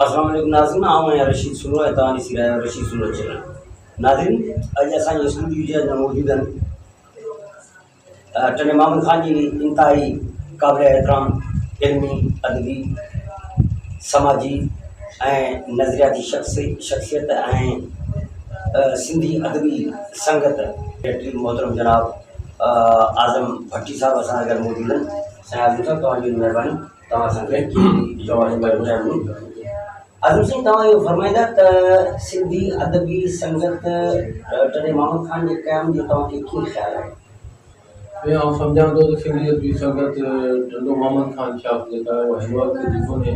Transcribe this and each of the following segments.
السلام عليڪم ناظرين آئون آهيان رشيد سومرو ۽ توهان ڏسي رهيا آهيو رشيد سومرو چينل ناظرين اڄ اسان جي اسٽوڊيو جي اندر موجود آهن ٽنڊي محمد خان جي انتهائي قابل احترام علمي ادبي سماجي ۽ نظرياتي شخص شخصيت ۽ سنڌي ادبي سنگت سيڪريٽري محترم جناب اعظم ڀٽي صاحب اسان سان گڏ موجود آهن سائين اعظم صاحب توهان جي مهرباني توهان اسان کي اعظم سائين توهان اهو فرمائيندا ته سنڌي ادبي سنگت ٽنڊي محمد خان جي قيام جو توهان کي ڪيئن خيال آهي؟ ۽ آئون سمجهان ٿو ته سنڌي ادبي سنگت ٽنڊو محمد خان شاخ جيڪا آهي اها هن وقت جي ڪونهي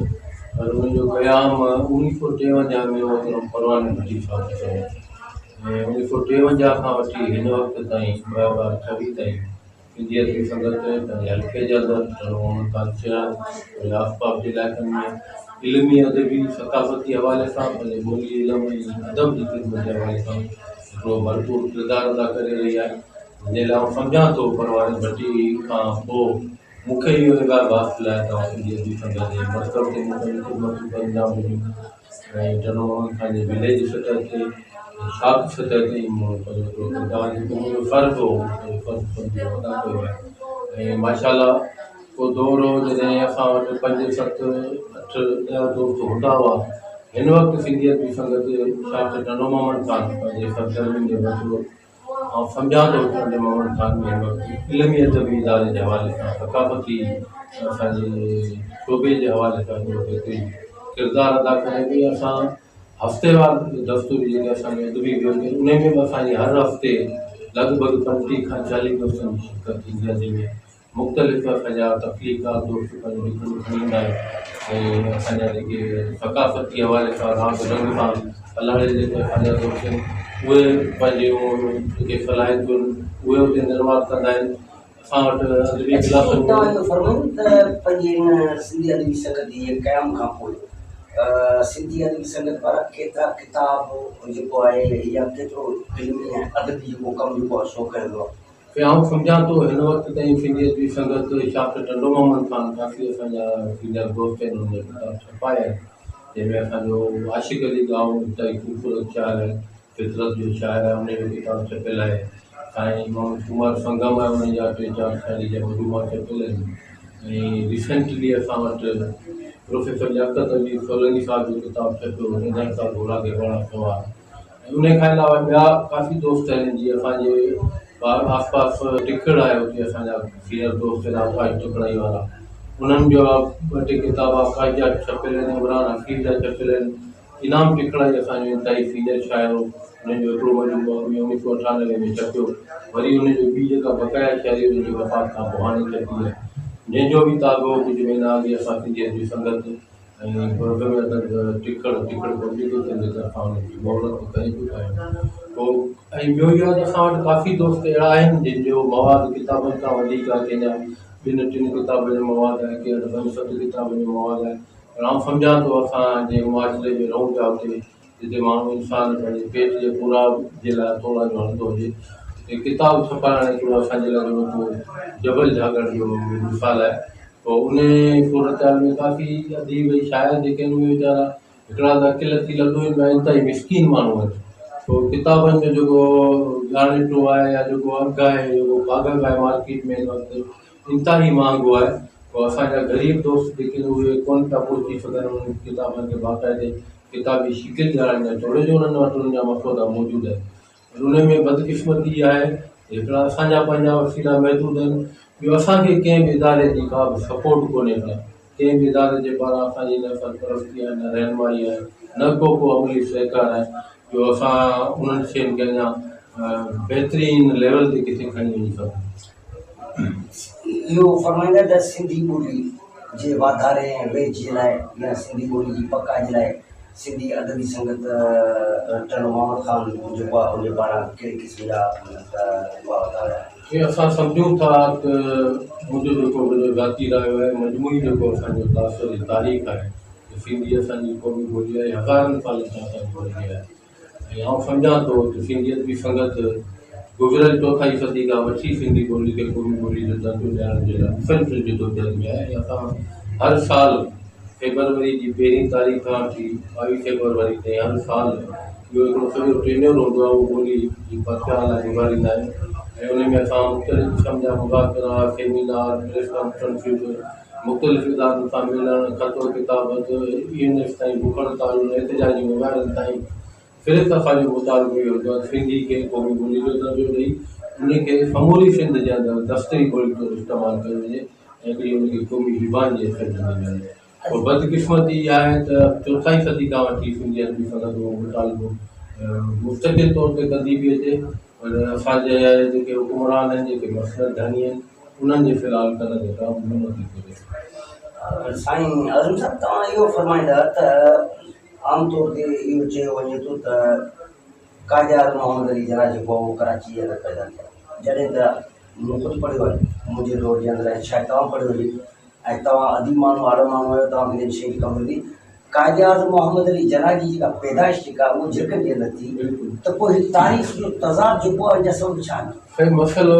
پر ان جو قيام اوڻيهه سو ٽيونجاهه ۾ محترم پرواني ڀٽي صاحب ڪيو ۽ اوڻيهه سو ٽيونجاهه کان وٺي هن وقت تائين 2026 تائين سنڌي ادبي سنگت پنهنجي حلقي جي اندر ٽنڊو محمد خان شهر ۽ آس پاس جي علائقن ۾ علمي ادبي ثقافتي حوالي سان پنهنجي ٻولي علم ۽ ادب جي خدمت جي حوالي سان هڪڙو ڀرپور ڪردار ادا ڪري رهي آهي جنهن لاء آئون سمجهان ٿو پرواني ڀٽي کان پوء مون کي اهو اعزاز حاصل آهي ته آئون سنڌي ادبي سنگت جي مرڪز تي مون پنهنجون خدمتون سرانجام ڏنيون ۽ ٽنڊو محمد خان جي وليج سطح تي ۽ شاخ سطح تي مون پنهنجو هڪڙو ڪردار جيڪو منهنجو فرض هو مون پنهنجو فرض سمجهي اهو ادا ڪيو آهي ۽ ماشاء الله ڪو دور هو جڏهن اسان وٽ پنج ست اٺ ڏهه دوست هوندا هئا هن وقت سنڌي ادبي سنگت شاخ ٽنڊو محمد خان پنهنجي سرگرمين جو وڌيو آئون سمجهان ٿو ته ٽنڊي محمد خان ۾ هن وقت علمي ادبي اداري جي حوالي سان ثقافتي اسان جي شعبي جي حوالي سان هڪڙو بهترين ڪردار ادا ڪري پئي اسان هفتيوار دستوري جيڪي اسان جي ادبي ويهڪ آهن انهي ۾ به اسان جي هر هفتي لڳ ڀڳ 35 کان 40 دوستن جي شرڪت ٿيندي آهي جنهن ۾ مختلف اسان جا تخليقڪار دوست پنهنجون لکڻيون کڻي ايندا آهن ۽ اسان جا جيڪي ثقافتي حوالي سان راڳ رنگ سان پلڙيل جيڪي اسان جا دوست آهن اهي پنهنجون جيڪي صلاحيتون آهن اهي اتي نروار ڪندا آهن اسان وٽ ادبي ڪلاسن ۾ توهان اهو فرمايو ته پنهنجي هن سنڌي ادبي سنگت جي قيام کان پوء سنڌي ادبي سنگت پاران ڪيترا ڪتاب جيڪو آهي يا ڪيترو علمي ۽ ادبي جيڪو ڪم جيڪو آهي سو ڪيو ويو آهي؟ ۽ آئون سمجهان ٿو هن وقت تائين سنڌي ادبي سنگت شاخ ٽنڊو محمد خان ڪافي اسان جا سينئر دوست آهن انهن جا ڪتاب ڇپايا آهن جنهن ۾ اسان جو عاشق علي ڳاهو انتهائي خوبصورت شاعر آهي فطرت جو شاعر آهي ان جو ڪتاب ڇپيل آهي سائين محمد ڪمار سنگم آهي ان جا ٽي چار شاعري جا مجموعا ڇپيل آهن ۽ ريسنٽلي اسان وٽ پروفيسر لياقت علي سولنگي صاحب جو ڪتاب ڇپيو نڌڻ ڪا گهوڙا گهوڙا سوار ۽ انهي کان علاوه ٻيا ڪافي دوست آهن جيئن اسان جي آس پاس ٽکڙ آهي اتي اسان جا سينئر دوست آهن آڪاش ٽکڙائي وارا انهن جا ٻه ٽي ڪتاب آڪاش جا ڇپيل آهن عمران حفيظ جا ڇپيل آهن انعام ٽکڙائي اسان جو انتهائي سينئر شاعر هو انهن جو هڪڙو مجموعو اڳ ۾ 1998 ۾ ڇپيو وري ان جو ٻي جيڪا بقايا شاعري ان جي وفات کان پوء هاڻي ڇپي آهي جنهن جو به تازو ڪجهه مهينا اڳي اسان سنڌي ادبي سنگت ۽ بزم ادب ٽکڙ، ٽکڙ پبليڪيشن جي طرفان ان جي مهورت به ڪري چڪا آهيون. پوء ۽ ٻيو اهو آهي ته اسان وٽ ڪافي دوست اهڙا آهن جن جو مواد ڪتابن کان وڌيڪ آهي، ڪنهن جا ٻن ٽن ڪتابن جو مواد آهي، ڪنهن وٽ پنج ست ڪتابن جو مواد آهي پر آئون سمجهان ٿو اسان جنهن معاشري ۾ رهون پيا اتي جتي ماڻهو انسان پنهنجي پيٽ جي پورائو جي لاء ٿورا جو هڻندو هجي اتي ڪتاب ڇپائڻ هڪڙو اسان جي لاء جهڙو ڪو جبل جهاڳڻ جو مثال آهي پوء ان صورتحال ۾ ڪافي اديب ۽ شاعر جيڪي آهن اهي ويچارا هڪڙا ته عقل ٿي لڳو آهن ٻيا انتهائي مسڪين ماڻهو آهن پوء ڪتابن جو جيڪو ڳاڻيٽو آهي يا جيڪو اگهه آهي جيڪو ڪاغذ آهي مارڪيٽ ۾ هن وقت انتهائي مهانگو آهي پوء اسان جا غريب دوست جيڪي آهن اهي ڪونه پيا پهچي سگهن انهن ڪتابن کي باقاعدي ڪتابي شڪل ڏيارڻ جا توڙي جو انهن وٽ انهن جا مسودا موجود آهن پر انهي ۾ بدقسمتي اها آهي ته هڪڙا اسان جا پنهنجا وسيلا محدود آهن ٻيو اسان کي ڪنهن به اداري جي ڪا به سپورٽ ڪونهي ڪا ڪنهن به اداري جي پاران اسان جي نه سرپرستي آهي نه رهنمائي آهي نه ڪو ڪو عملي سهڪار آهي جو اسان انهن شين کي اڃا بهترين ليول تي ڪٿي کڻي وڃي سگهون. اهو فرمائيندا ته سنڌي ٻولي جي واڌاري ۽ ويجهه جي لاء يا سنڌي ٻولي جي بقا جي لاء سنڌي ادبي سنگت ٽنڊو محمد خان جيڪو آهي ان جي پاران ڪهڙي قسم جا اپاء ورتا ويا آهن. جي اسان سمجهون ٿا ته منهنجو جيڪو وڏو ذاتي رايو آهي مجموعي جيڪو اسان جو تاثر جي تاريخ آهي ته سنڌي اسان جي قومي ٻولي آهي هزارن سالن کان اسان جي ٻولي آهي ۽ آئون سمجهان ٿو ته سنڌي ادبي سنگت گذريل چوٿائي صدي کان وٺي سنڌي ٻولي کي قومي ٻولي جو درجو ڏيارڻ جي لاء مسلسل جدوجهد ۾ آهي ۽ اسان هر سال فيبروري جي پهرين تاريخ کان وٺي 22 فيبروري تائين هر سال اهو هڪڙو سڄو ٽينيئر هوندو آهي اهو ٻولي جي پرچار لاء گذاريندا آهيون ۽ ان ۾ اسان مختلف قسم جا مذاڪرا، سيمينار، پريس ڪانفرنسز، مختلف ادارن سان ملڻ، خط و ڪتابت، اين ايف تائين بک هڙتالن، احتجاجي مظاهرن تائين صرف اسان جو مطالبو اهو هوندو آهي ته سنڌي کي قومي ٻولي جو درجو ڏئي ان کي سموري سنڌ جي اندر دفتري ٻولي طور استعمال ڪيو وڃي ۽ هڪڙي ان کي قومي زبان جي حيثيت ڏني وڃي. پر بدقسمتي اها آهي ته چوٿائي صدي کان وٺي سنڌي ادبي سنگت اهو مطالبو مستقل طور تي ڪندي پئي اچي پر اسان جي جيڪي حڪمران آهن جيڪي مسند ڌڻي آهن انهن جي في الحال ڪن تي ڪا به نٿي ڦري. سائين اعظم صاحب توهان اهو فرمائيندا ته عام طور تي اهو چيو وڃي ٿو ته قائد اعظم محمد علي جناح جيڪو آهي اهو ڪراچي جي اندر پيدا ٿيو جڏهن ته مون خود پڙهيو آهي منهنجي دور جي اندر ۽ شايد توهان پڙهيو هجي ۽ توهان اديب ماڻهو عالم ماڻهو آهيو توهان کي ان شيء جي خبر هوندي قائد اعظم محمد علي جناح جي جيڪا پيدائش جيڪا اهو جهرڪن جي اندر ٿي ته پوء هي تاريخ جو تضاد جيڪو آهي ان جا سبب ڇا آهن؟ سائين مسئلو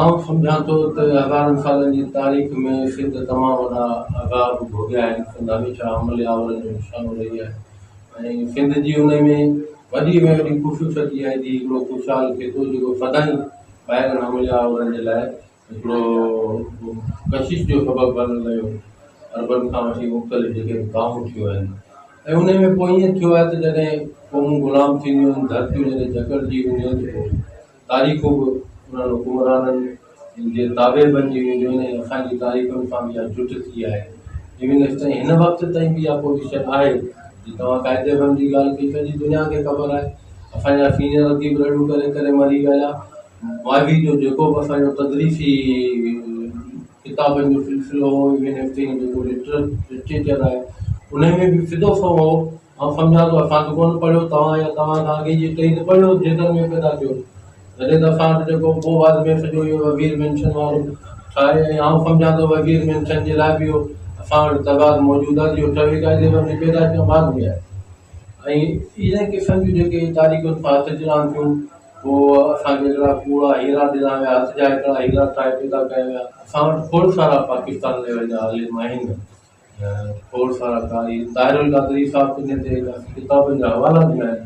آئون سمجهان ٿو ته هزارن سالن جي تاريخ ۾ سنڌ تمام وڏا عذاب ڀوڳيا آهن سنڌ هميشه حملي آورن جو نشانو رهي آهي ۽ سنڌ جي ان ۾ وڏي ۾ وڏي خصوصيت اها آهي ته هي هڪڙو خوشحال خطو جيڪو سدائين ٻاهرين حملي آورن جي لاء هڪڙو ڪشش جو سبب بڻيل رهيو. عربن کان وٺي مختلف جيڪي به ڪاهون ٿيون آهن ۽ ان ۾ پوء ائين ٿيو آهي ته جڏهن قومون غلام ٿينديون آهن، ڌرتيون جڏهن جڪڙجي وينديون آهن ته پوء تاريخون به انهن حڪمرانن جي تابع بنجي وينديون آهن ۽ اسان جي تاريخن سان به اها جٽ ٿي آهي. ايون ايستائين هن وقت تائين به اها پوزيشن آهي جي توهان قائد اعظم جي ڳالهه ڪئي سڄي دنيا کي خبر آهي اسان جا سينئر اديب رڙيون ڪري ڪري مري ويا ماضي جو جيڪو به اسان جو تدريسي ڪتابن جو سلسلو هو يونيورسٽي ۾ جيڪو لٽريچر آهي ان ۾ به سڌو سنئون هو آئون سمجهان ٿو اسان ته ڪونه پڙهيو توهان يا توهان کان اڳي جي ٽهي ته پڙهيو جيترن ۾ پيدا ٿيو جڏهن ته اسان وٽ جيڪو پوء بعد ۾ سڄو اهو وزير مينشن وارو ٺاهي ۽ آئون سمجهان ٿو وزير مينشن جي لاء به اهو اسان وٽ تضاد موجود آهي اهو ٺهي قاعدي ۾ پيدا ٿيڻ بعد ۾ آهي ۽ اهڙي قسم جون جيڪي تاريخن سان هٿ چراند ٿيون پوء اسان کي هڪڙا ڪوڙا هيرا ڏنا ويا، هٿ جا هڪڙا هيرا ٺاهي پيدا ڪيا ويا. اسان وٽ کوڙ سارا پاڪستان ليول جا عالم آهن، کوڙ سارا قاري. طاهر القادري صاحب ته انهن تي ڪافي ڪتابن جا حوالا ڏنا آهن.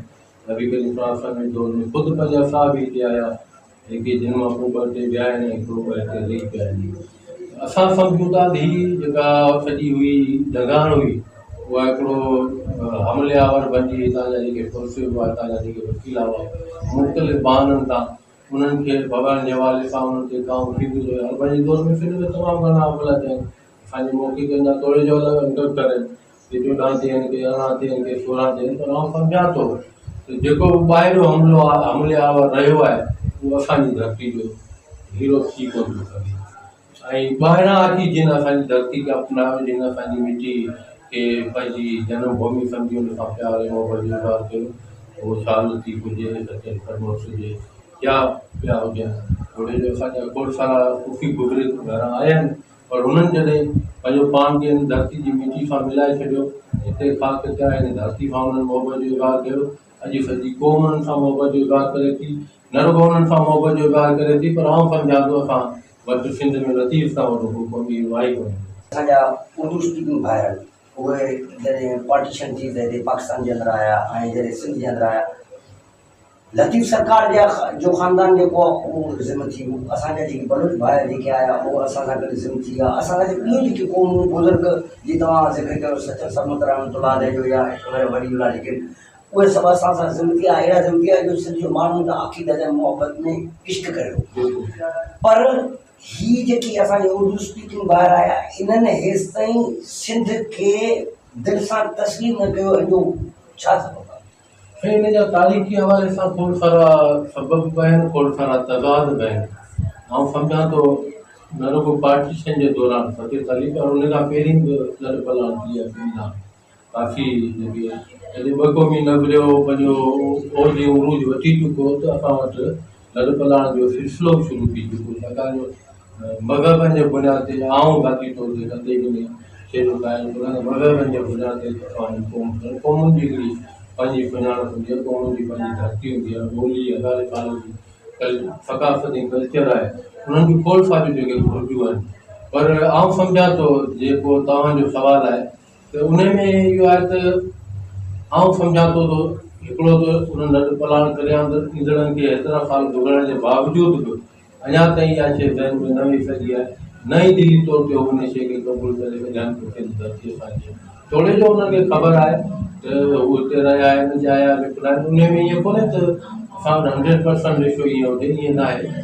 نبي ڪريم صلي الله عليه وسلم جي دور ۾ خود پنهنجا اصحاب ئي هتي آيا، جيڪي جن مان پوء ٻه ٽي ويا آهن ۽ هڪڙو ٻه هتي رهي پيا آهن. اسان سمجهون ٿا ته هي جيڪا سڄي هئي ڊگاڻ هئي اها هڪڙو حملي آور بنجي هتان جا جيڪي فورسز هئا هتان جا جيڪي وڪيلا هئا مختلف بهانن تان انهن کي ڀڳائڻ جي حوالي سان انهن تي ڪاهون ٿينديون رهيون عربن جي دور ۾ سنڌ ۾ تمام گهڻا حملا ٿيا آهن اسان جي محققن جا توڙي جو الڳ انگ اکر آهن ڪي 14 ٿيا آهن ڪي 18 ٿيا آهن ڪي 16 ٿيا آهن پر آئون سمجهان ٿو ته جيڪو به ٻاهريون حملو آهي حملي آور رهيو آهي اهو اسان جي ڌرتي جو هيرو ٿي ڪونه ٿو سگهي ۽ ٻاهران اچي جن اسان جي ڌرتي کي اپنايو جن اسان جي مٽي کي پنهنجي جنم ڀومي سمجهي ان سان پيار ۽ محبت جو اظهار ڪيو اهو شاهه لطيف هجي سچل سرمست هجي يا ٻيا هجن توڙي جو اسان جا کوڙ سارا صوفي بزرگ گهران آيا آهن پر هنن جڏهن پنهنجو پاڻ کي هن ڌرتي جي مٽي سان ملائي ڇڏيو، هتي خاڪ ٿيا، هن ڌرتي سان انهن محبت جو اظهار ڪيو، اڄ سڄي قوم انهن سان محبت جو اظهار ڪري ٿي، نه رڳو انهن سان محبت جو اظهار ڪري ٿي پر آئون سمجهان ٿو اسان وٽ سنڌ ۾ لطيف کان وڏو ڪو قومي هيرو آهي ڪونه. اسان جا اردو اسپيڪنگ ڀائر اهي جڏهن پارٽيشن ٿي ته هتي پاڪستان جي اندر آيا ۽ جڏهن سنڌ جي اندر آيا لطيف سرڪار جا جو خاندان جيڪو آهي اهو ضم ٿي ويو اسان جا جيڪي بلوچ ڀائر جيڪي آيا اهو اسان سان گڏ ضم ٿي ويا اسان سان ٻيون جيڪي قومون بزرگ جي توهان ذڪر ڪيو سچل سرمت رحمت الله عليه جو يا وغيره ولي الله جيڪي اهي سڀ اسان سان ضم ٿي ويا اهڙا ضم ٿي ويا جو سنڌ جو ماڻهو ته عقيدت ۽ محبت ۾ عشق ڪريو پر هي جيڪي اسان جي اردو اسپيڪنگ ڀائر آيا انهن هيستائين سنڌ کي دل سان تسليم نه ڪيو ان جو ڇا سبب آهي؟ سائين ان جا تاريخي حوالي سان کوڙ سارا سبب به آهن کوڙ سارا تضاد به آهن. آئون سمجهان ٿو نه رڳو پارٽيشن جي دوران فتح علي پر ان کان پهرين به لڏ پلاڻ ٿي آهي سنڌ ڏانهن ڪافي جيڪي جڏهن ٻه قومي نظريو پنهنجو اوج ۽ عروج وٺي چڪو هو ته اسان وٽ لڏ پلاڻ جو سلسلو به شروع ٿي چڪو ڇاڪاڻ جو مذهبن جي بنياد تي آئون ذاتي طور تي ڪندي به انهي شيء جو قائل ڪونهان ته مذهبن جي بنياد تي اسان جي قوم ٺهي. قومن جي هڪڙي پنهنجي سڃاڻپ هوندي آهي، قومن جي پنهنجي ڌرتي هوندي آهي، ٻولي هزارين سالن جي ثقافت ۽ ڪلچر آهي، انهن جون کوڙ ساريون جيڪي گهرجون آهن پر آئون سمجهان ٿو جيڪو توهان جو سوال آهي ته انهي ۾ اهو آهي ته آئون سمجهان ٿو ته هڪڙو ته انهن لڏ پلاڻ ڪري ايندڙن کي هيترا سال گذرڻ جي باوجود به اڃا تائين اها شيء ذهن ۾ نه ويهي سگهي آهي نه ئي دلي طور تي هو ان شيء کي قبول ڪري سگهيا آهن ته سنڌ ڌرتي اسان جي آهي. توڙي جو انهن کي خبر آهي ته هو هتي رهيا آهن ڄايا نپنا آهن انهي ۾ ائين ڪونهي ته اسان وٽ هنڊريڊ پرسنٽ ريشو ائين هجي ائين ناهي.